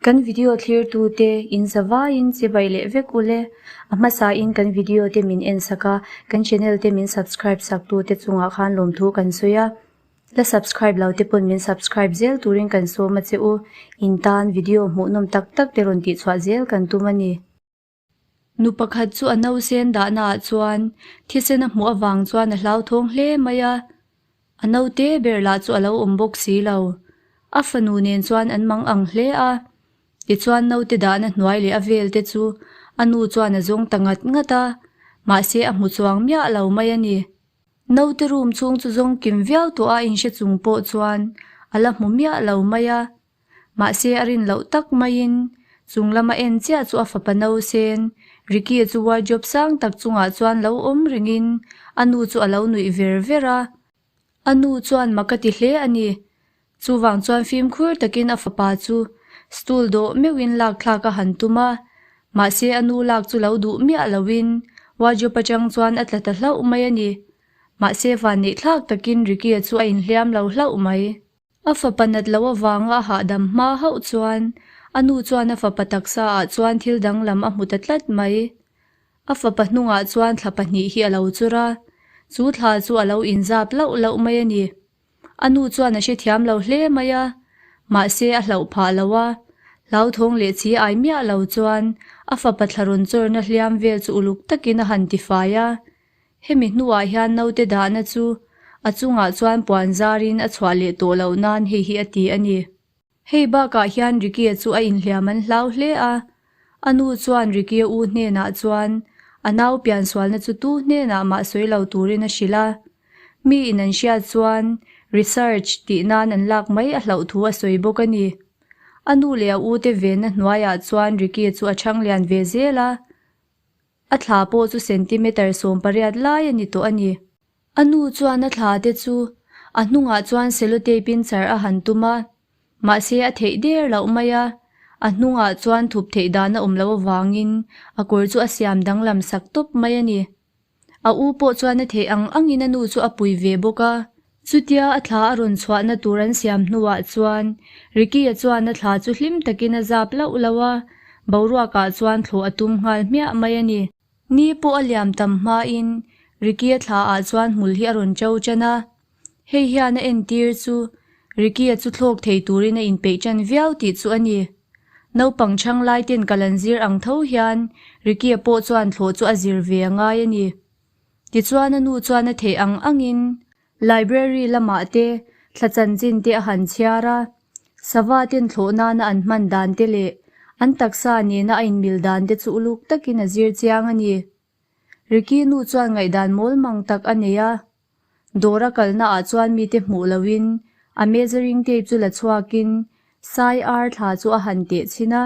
Kan video thlirtute in zavaiin chibai leh vek ule. A hmasain kan video te min en sak a, kan channel te min subscribe sak tute chungah khan lawmthu kan sawi a. La subscribe lo te pawn min subscribe zel turin kan sawm a che u. In tan video hmuhnawm tak tak te rawn tihchhuah zel kan tum a ni. Nu pakhat chu a nausen dahna ah chuan thisen a hmuh avang chuan a hlauthawng hle mai a, a naute ber lah chu a lo awm bawk si lo. A fanu nen chuan an mang ang hle a, tichuan naute dahna hnuai leh a vel te chu a nu chuan a zawng ta ngat ngat a, mahse a hmu chuang miah lo mai a ni. Naute room chhung chu zawng kim viau tawh a inhre chung pawh chuan a la hmu miah lo mai a. Mahse a rin loh tak maiin chung lama en chiah chu a fapa nausen Ricky chu wardrobe sang tak chungah chuan lo awm rengin a nu chu a lo nuih ver ver a. A nu chuan mak a ti hle a ni. Chuvang chuan fimkhur takin a fapa chu stool dawh meuhin lak thlak a han tum a. Mahse a nu lak chu lo duh miah loin wardrobe atang chuan a tla ta hlauh mai a ni. Mahse vanneih thlak takin Ricky-a chu a inhliam lo hlauh mai. A fapa nat loh avanga a hahdam hma hauh chuan a nu chuan a fapa taksa ah chuan thil danglam a hmu ta tlat mai. A fapa hnungah chuan thla pahnih hi a lo chur a, chu thla chu a lo inzap lauh lauh mai a ni. A nu chuan a hrethiam lo hle mai a, mahse a hlauh phah lo a, hlauthawng leh chi ai miah lo chuan a fapa thla rawn chawrna hliam vel chu uluk takin a han tifai a, Hemi hnuah hian naute dahna chu a chungah chuan puan zarin a chhuah leh tawh loh nan hei hi a ti a ni. Hei bakah hian Ricky-a chu a inhliam an hlau hle a, a nu chuan Ricky-a u hnenah chuan a nau piansualna chu tu hnenah mah sawi lo turin a hrilh a. Mi in an hriat chuan research tih nan an lak mai a hlauh thu a sawi bawk a ni. A nu leh a ute venna hnuaiah chuan Ricky-a chu a chhang lian ve zel a. A thla pawh chu centimeter 18 lai a ni tawh a ni. A nu chuan a thla te chu a hnungah chuan cellotape in char a han tum a, mahse a theih der loh mai a, a hnungah chuan thup theih dan a awm loh avangin a kawr chu a siam danglam sak tawp mai a ni. A u pawh chuan a theih ang angin a nu chu a pui ve bawk a. Chutia a thla a rawn chhuahna tur an siam hnuah chuan Ricky-a chuan a thla chu hlim takin a zap lauh lauh a, boruakah chuan thlawh a tum nghal hmiah mai a ni. Ni pawh a liam tam hmain Ricky-a thlaah chuan hmul hi a rawn ṭo ṭan a, hei hian a entir chu Ricky-a chu thlawk thei turin a inpeih ṭan viau tih chu a ni. Naupang chhang lai ten kal an zir ang tho hian Ricky-a pawh chuan thlawh chu a zir ve a ngai a ni. Tichuan a nu chuan a theih ang angin library lamah te thla chanchin te a han chhiar a, sava ten thlawh nana an hman dan te leh an taksa nena a inmil dan te chu uluk takin a zir chiang a ni. Ricky nu chuan ngaihdan mawl mang tak a nei a, dawr a kalna ah chuan mite hmuh loin a measuring tape chu la chhuakin sai ar thla chu a han teh chhin a,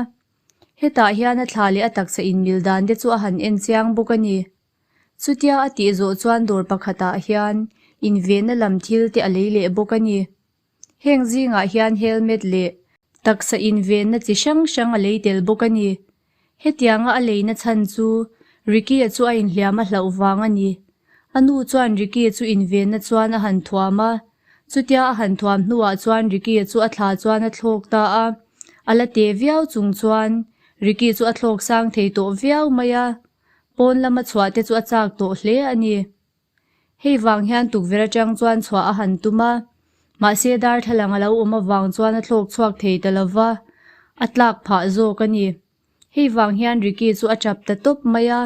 hetah hian a thla leh a taksa inmil dan te chu a han en chiang bawk a ni. Chutia a tih zawh chuan dawr pakhatah hian invenna lam thil te a lei leh bawk a ni. Heng zingah hian helmet leh taksa invenna chi hrang hrang a lei tel bawk a ni. Hetianga a leina chhan chu Ricky-a chu a inhliam a hlauh vang a ni. A nu chuan Ricky-a chu invenna chuan a han thuam a, chutia a han thuam hnuah chuan Ricky-a chu a thla chuan a thlawk ta a. A la te viau chung chuan Ricky chu a thlawk sang thei tawh viau mai a. Pawn lama chhuah te chu a chak tawh hle a ni. Hei vang hian tukverh atang chuan chhuah a han tum a, mahse darthlalang a lo awm avang chuan a thlawk chhuak thei ta lo va, a tlak phah zawk a ni. Hei vang hian Ricky chu a tap ta tawp mai a,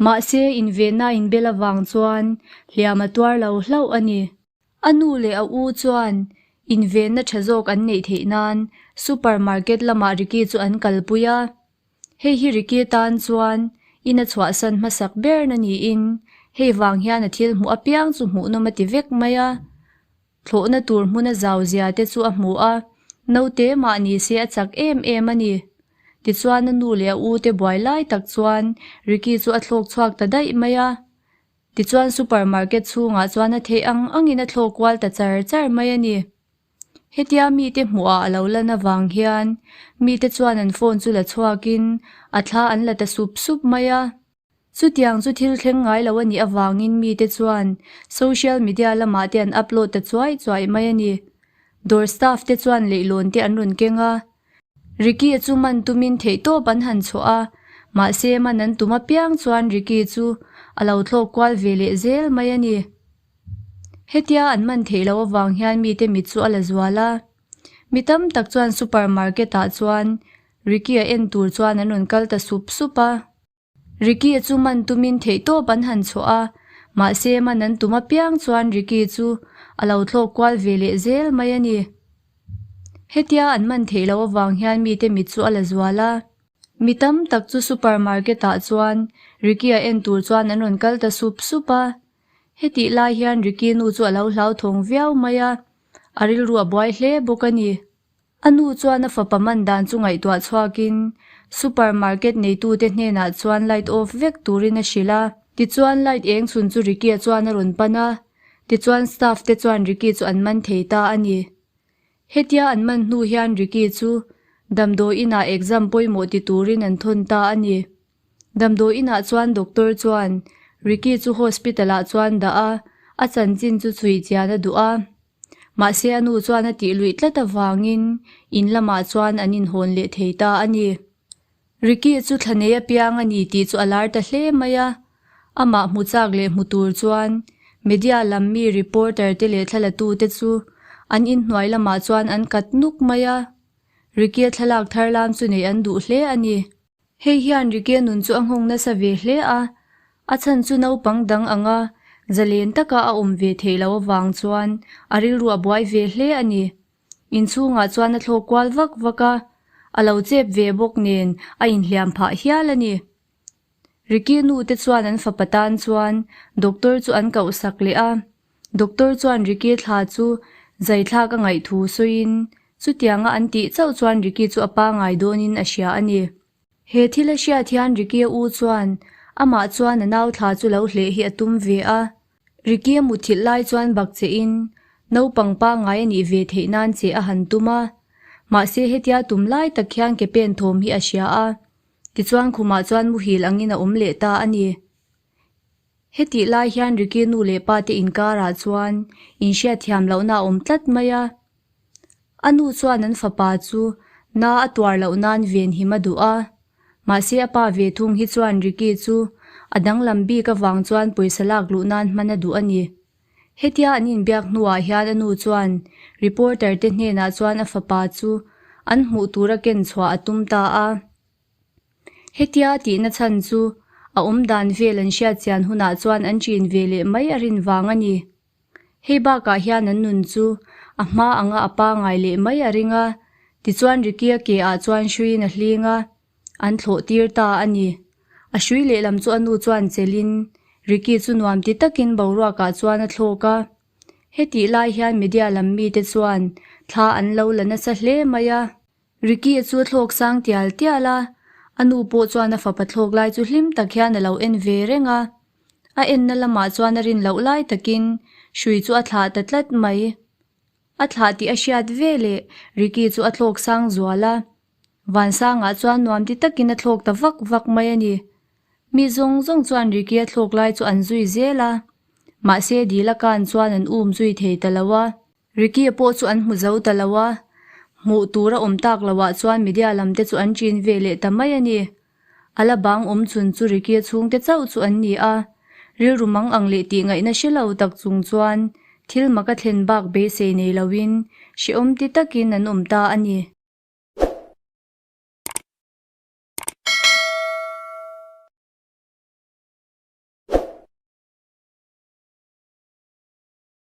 mahse invenna inbel avang chuan hliam a tuar lo hlauh a ni. A nu leh a u chuan invenna tha zawk an neih theih nan super market lamah Ricky chu an kalpui a. Hei hi Ricky tan chuan in a chhuahsan hmasak ber na niin hei vang hian a thil hmuh apiang chu hmuhnawm a ti vek mai a. Thlawhna tur hmuna zau zia te chu a hmu a, naute mah ni se a chak em em a ni. Tichuan a nu leh a u te buai lai tak chuan Ricky chu a thlawk chhuak ta daih mai a. Tichuan super market chhungah chuan a theih ang angin a thlawk kual ta char char mai a ni. Hetia mite hmuhah a lo lan avang hian mite chuan an phone chu la chhuakin a thla an la ta sup sup mai a. Chutiang chu thil thleng ngai lo a nih avangin mite chuan social media lamah te an upload ta chuai chuai mai a ni. Dawr staff te chuan leihlawn te an rawn keng a. Ricky chu man tumin theihtawp an han chhuah a, mahse man an tum apiang chuan Ricky chu a lo thlawk kual ve leh zel mai a ni. Hetia an man theih loh avang hian mite mit chu a la zual a. Mi tam tak chuan super market ah chuan Ricky-a en tur chuan an rawn kal ta sup sup a. Ricky chu man tumin theihtawp an han chhuah a, mahse man an tum apiang chuan Ricky chu a lo thlawk kual ve leh zel mai a ni. Hetia an man theih loh avang hian mite mit chu a la zual a. Mi tam tak chu super market ah chuan Ricky-a en tur chuan an rawn kal ta sup sup a. Hetih lai hian Ricky nu chu a lo hlauthawng viau mai a, a rilru a buai hle bawk a ni. A nu chuan a fapa man dan chu ngaihtuah chhuakin super market neitute hnenah chuan light off vek turin a hrilh a. Tichuan light eng chhun chu Ricky-a chuan a rawn pan a, tichuan staff te chuan Ricky chu an man thei ta a ni. Hetia an man hnu hian Ricky chu damdawi inah exam pawimawh ti turin an thawn ta a ni. Damdawi inah chuan doctor chuan Ricky chu hospital ah chuan dah a, a chanchin chu chhui chian a duh a. Mahse a nu chuan a tih luih tlat avangin in lamah chuan an inhawn leh thei ta a ni. Ricky chu thla nei apiang a ni tih chu a lar ta hle mai a. Amah hmu chak leh hmu tur chuan media lam mi reporter te leh thlalatu te chu an inhnuai lamah chuan an kat nuk mai a. Ricky a thlalak thar lam chu neih an duh hle a ni. Hei hian Ricky nun chu a nghawng nasa ve hle a, a chhan chu naupang dang anga zalen taka a awm ve theih loh avang chuan a rilru a buai ve hle a ni. Inchhungah chuan a thlawk kual vak vak a, a lo chep ve bawk nen a inhliam phah hial a ni. Ricky nu te chuan an fapa tan chuan doctor chu an koh sak leh a, Doctor chuan Ricky thla chu zaithlak a ngaih thu sawiin chutianga an tih chauh chuan Ricky chu a pangai dawnin a hria a ni. He thil a hriat hian Ricky a u chuan amah chuan a nau thla chu lo hleh hi a tum ve a. Ricky a muthilh lai chuan bak che in naupang pangai a nih ve theih nan che a han tum a. Mahse hetia tum lai tak hian ke pen thawm hi a hria a. Tichuan khumah chuan muhil angin a awm leh ta a ni. Hetih lai hian Ricky nu leh pa te inkarah chuan inhriatthiam lohna a awm tlat mai a. A nu chuan an fapa chu na a tuar loh nan venhim a duh a. Mahse a pa ve thung hi chuan Ricky chu a danglam bik avang chuan pawisa lak luh nan hman a duh a ni. Hetia an inbiak hnuah hian a nu chuan reporter te hnenah chuan a fapa chu an hmuh tura ken chhuah a tum ta a. Hetia tihna chhan chu a awm dan vel an hriat chian hunah chuan an ṭin ve leh mai a rin vang a ni. Hei bakah hian an nun chu a hma anga a pangai leh mai a ring a, tichuan Ricky-a ke ah chuan hruiin a hling a, an thlawh tir ta a ni. A hrui lehlam chu a nu chuan chelhin Ricky chu nuam ti takin boruakah chuan a thlawk a. Hetih lai hian media lam mite chuan thla an lo la nasa hle mai a. Ricky chu a thlawk sang tial tial a, a nu pawh chuan a fapa thlawk lai chu hlim tak hian a lo en ve reng a. A enna lamah chuan a rin loh lai takin hrui chu a thlah ta tlat mai. A thlah tih a hriat ve leh Ricky chu a thlawk sang zual a. Vansangah chuan nuam ti takin a thlawk ta vak vak mai a ni. Mi zawng zawng chuan Ricky a thlawk lai chu an zui zel a, mahse dil a kan chuan an um zui thei ta lo a. Ricky-a pawh chu an hmu zo ta lo a, hmuh tur a awm tak loah chuan media lam te chu an ṭin ve leh ta mai a ni. A la bang awm chhun chu Ricky-a chhungte chauh chu an ni a, rilru mang ang leh tih ngaihna hre lo tak chung chuan thil mak a thlen bak beisei nei loin hrehawm ti takin an awm ta a ni.